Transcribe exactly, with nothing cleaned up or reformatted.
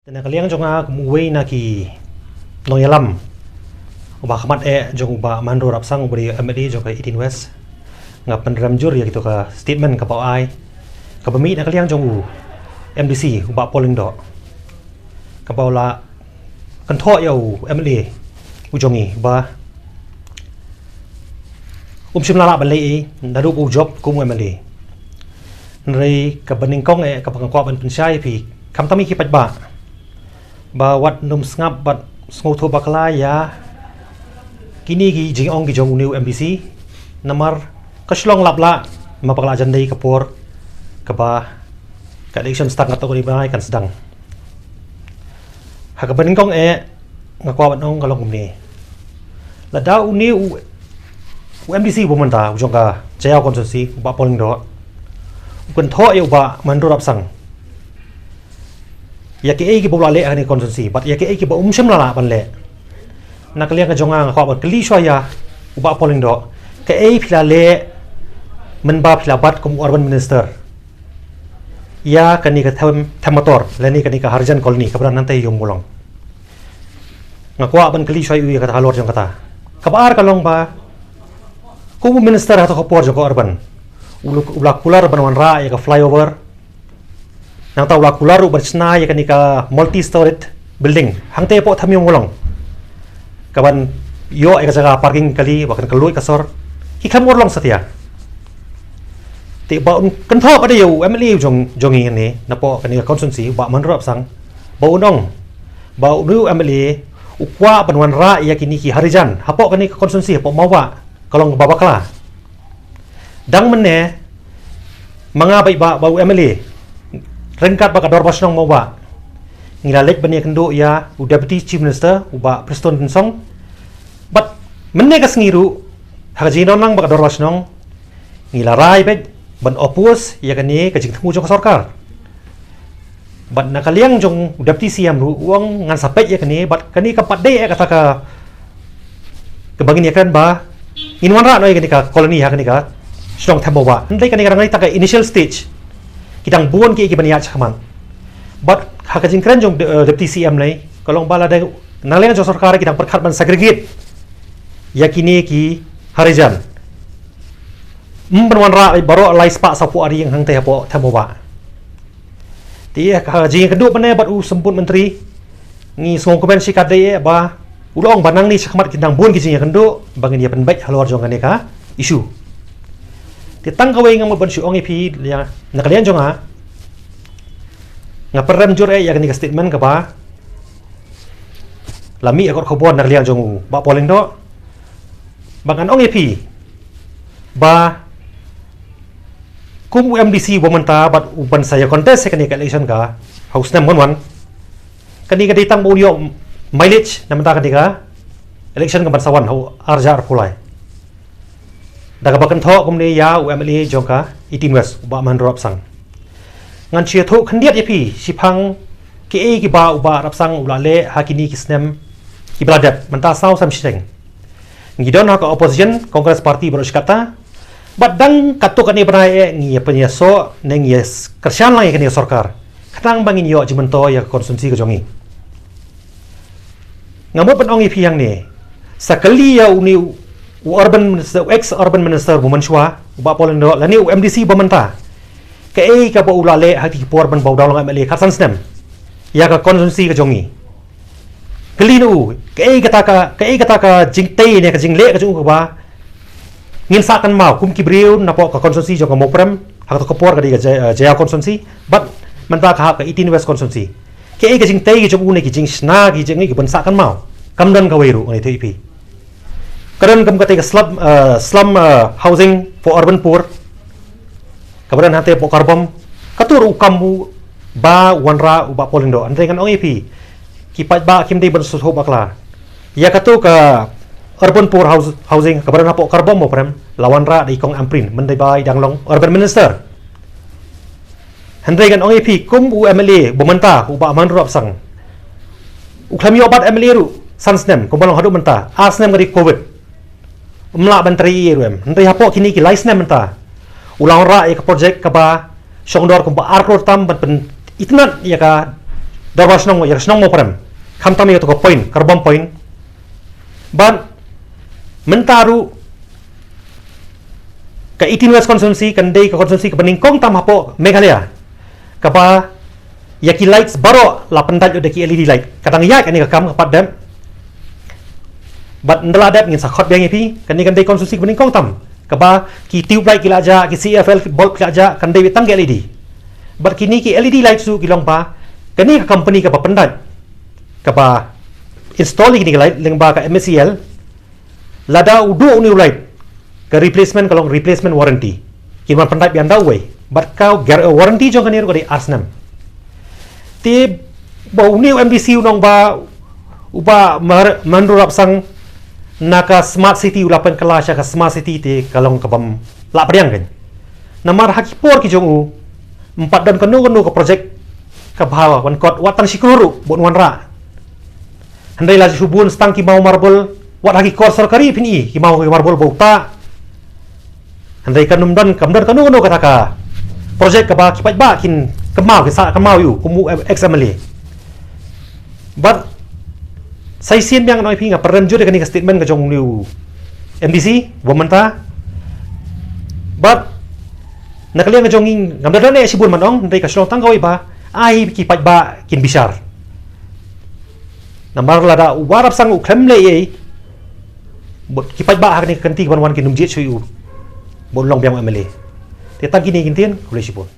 Te na ka liang jong nga kum uwei na ki nongïalam uba khmat eh jong u Bah Mahendra Rapsang uba dei M L A jong ka eighteen West, nga pynrem jur ïa kito ka statement kaba u ai, kaba mih na ka liang jong u M D C u Bah Paul Lyngdoh, kaba u la kynthoh ïa u M L A u jong ngi ba um shym la lah ban leh ei naduh ba u jop kum u M L A. Hynrei kaba nyngkong eh kaba nga kwah ban pynshai ïa phi, khamtam ïa ki paidbah, ba wat nym sngap bad sngewthuh bakla ïa kine ki jingong ki jong une u M D C, namar ka shlong lap lah, ma ba ka la jan dei ka por kaba ka election start, nga tharai ba kan sdang. Ha kaba nyngkong eh nga kwah ban ong ka long kumne. Lada une u, u M D C uba mynta u jong ka Jaïaw constituency, u Bah Paul Lyngdoh, u kynthoh ïa u Bah Mahendra Rapsang ïa kaei kaba u la leh ha kane ka constituency bad ïa kaei kaba um shym la lah ban leh, na ka liang ka jong nga nga kwah ban kylli shuwa ïa u Bah Paul Lyngdoh, kaei phi la leh mynba phi la bat kum u urban minister ïa kane ka Them, Them Mator lane kane ka Harijan Colony kaba don hangtei ïa u Mawlong? Nga kwah ban kylli shuwa ïa u ïa kata halor jong kata. Kaba ar ka long ba kum u minister ha kato ka por jong ka urban, u la, u la kular ban wanrah ïa ka flyover. Nangta u la kular ruh ban shna ïa kane ka multi-storied building hangtei hapoh Them ïa u Mawlong, kaban ïoh ïa ka jaka parking kali ba kan kylluid ka sor. Ki khlem urlong satia. Te ba un kynthoh pat ïa u M L A u jong, jong ngi ne napoh kane ka constituency, u Bah Mahendra Rapsang, ba un ong ba une u M L A u kwah ban wanrah ïa kine ki Harijan hapoh kane ka constituency hapoh Mawbah, ka long kaba bakla. Dang mynne ma nga bad ba, ba u M L A ryngkat bad ka Dorbar Shnong Mawbah, ngi la leit ban ïakynduh ïa u Deputy Chief Minister u Bah Prestone Tynsong. Bad mynne ka sngi ruh ha ka jingdon lang bad ka Dorbar Shnong, ngi la rai beit ban oppose ïa kane ka jingthmu jong ka sorkar. Bad na ka liang jong u Deputy C M ruh u ong ngan sa peit ïa kane, bad kane kam pat dei eh kata ka, kaba ngin ïakren ba ngin wanrah noh ïa kane ka colony ha kane ka shnong Them Mawbah. Hynrei kane ka dang dei tang ka initial stage. Ki dang bun kiei kiban ïaid shakhmat. Bad ha ka jingkren jong, eh, Deputy C M lei, ka long ba lada na liang jong sorkar ki dang pyrkhat ban segregate ïa kine ki Harijan, ym ban wanrah baroh lai spah sawphew ar ïing hangtei hapoh Them Mawbah. Te ha ka jingïakynduh mynne bad u Symbud Myntri, ngi sngewkmen shikatdei eh ba u la ong ba nangne shakhmat ki dang bun ki jingïakynduh ba ngin ïa pynbeit halor jong kane ka issue. Te tang kawei nga mut ban shu ong ïa phi, ïa na ka liang jong nga, nga pynrem jur eh ïa kane ka statement kaba la mih ha ka kot khubor na ka liang jong u Bah Paul Lyngdoh, ba ngan ong ïa phi ba kum u M D C uba mynta bad uban sa ïa contest ïa kane ka election ka ha u snem ban wan, kane ka dei tang ba un ïoh mileage na bynta kane ka election kaban sa wan ha u ar hajar arphew lai. Da kaba kynthoh kumne ïa u M L A jong ka eighteen West, u Bah Mahendra Rapsang, ngan shu ïathuh khyndiat ïa phi shaphang kiei kiba u Bah Rapsang u la leh ha kine ki snem kiba la dep, mynta saw snem shiteng. Ngi don ha ka opposition, Congress Party baroh shi katta, bad dang katto katne bnai eh ngi ïa pynïasoh ne ngi ïa kyrshan lang ïa kane ka sorkar, khnang ba ngin ïoh jingmyntoi ïa ka constituency ka jong ngi. Nga mut ban ong ïa phi hangne, sa kylli ïa une u, u urban minister, u ex urban minister ba mynshuwa, u Bah Paul Lyngdoh, lane u M D C ba mynta, kaei kaba u la leh ha ki por ban ba u dang long M L A khatsan snem ïa ka constituency ka jong ngi. Kylli noh u, kaei kata ka, kaei kata ka jingtei ne ka jingleh ka jong u kaba ngin sah kynmaw kum ki briew napoh ka constituency jong ka Mawprem, ha kato ka por ka dei ka Jai-, eh, Jaïaw constituency, bad mynta ka hap ka eighteen West constituency. Kaei ka jingtei ka jong u ne ki jingshna ki jong u kiban sah kynmaw? Kam don kawei ruh, ngan ïathuh ïa phi. Ka don kam katei ka slum, eh, slum, eh, housing for urban poor kaba don hangtei hapoh Karbom, kato ruh u kam u ba wanrah u Bah Paul Lyngdoh. Hynrei ngan ong ïa phi, ki paidbah kim dei ban sngewthuh bakla. Ïa kato ka urban poor house, housing kaba don hapoh Karbom Mawprem la wanrah da i Kong Ampareen, mynta ba i dang long urban minister. Hynrei ngan ong ïa phi, kum u M L A ba mynta, u Bah Mahendra Rapsang, u khlem ïoh bat M L A ruh san snem kumba long haduh mynta, ar snem ka dei covid. Ym lah ban trei ei ei ruh em. Hynrei hapoh kine ki lai snem mynta, u la wanrah ïa ka project kaba shongdor kumba ar klur tam ban pynitynnad ïa ka Dorbar Shnong, ïa ka shnong Mawprem. Khamtam ïa kato ka point, Karbom point. Bad mynta ruh ka eighteen West Constituency kan dei ka constituency kaba nyngkong tam hapoh Meghalaya kaba ïa ki lights baroh la pyndait da ki L E D light. Ka dang ïaid kane ka kam, ka pat dep. Bad ynda la dep ngin sa khot biang ïa phi, kane kan dei constituency kaba nyngkong tam kaba ki tube light ki la jah, ki C F L bulb ki la jah, kan dei beit tang ki L E D. Bad kine ki L E D lights ruh ki long ba kane ka company kaba pyndait, kaba install ïa kine ki light, lyngba ka M S E L, lada u duh une u light, ka replacement ka long replacement warranty. Kin wan pyndait biang da uwei. Bad ka gar-, warranty jong kane ruh ka dei ar snem. Te ba une u M D C u nong ba, u Bah Mar-, Mahendra Rabsang, na ka smart city u la pynkylla sha ka smart city, te ka long kabym lah pdiang kein. Namar ha ki por ki jong u, ym pat don kano kano ka project kaba wan kot, wat tang shi klur ruh bun wanrah. Hynrei la shu bun stang ki maw marble, wat ha ki kor sorkari phin i ki maw, ki marble ba uta. Hynrei kam don, kam don kano kano kata ka project kaba ki paidbah kin kynmaw, kin sa kynmaw ïa u kum u ex M L A. Bad sa shisien biang ngan ong ïa phi, nga pyrem jur ïa kane ka statement ka jong une u M D C ba mynta. Bad na ka liang ka jong ngi, ngam da don eh shibun ban ong, hynrei ka shu long tang kawei ba ai ki paidbah kin bishar. Namar lada u Bah Rabsang u khlem leh ei ei, bad ki paidbah ha kane ka kynti kaban wan kin ym jied shuh ïa u ban long biang M L A. Te tang kine ki ktien, khublei shibun.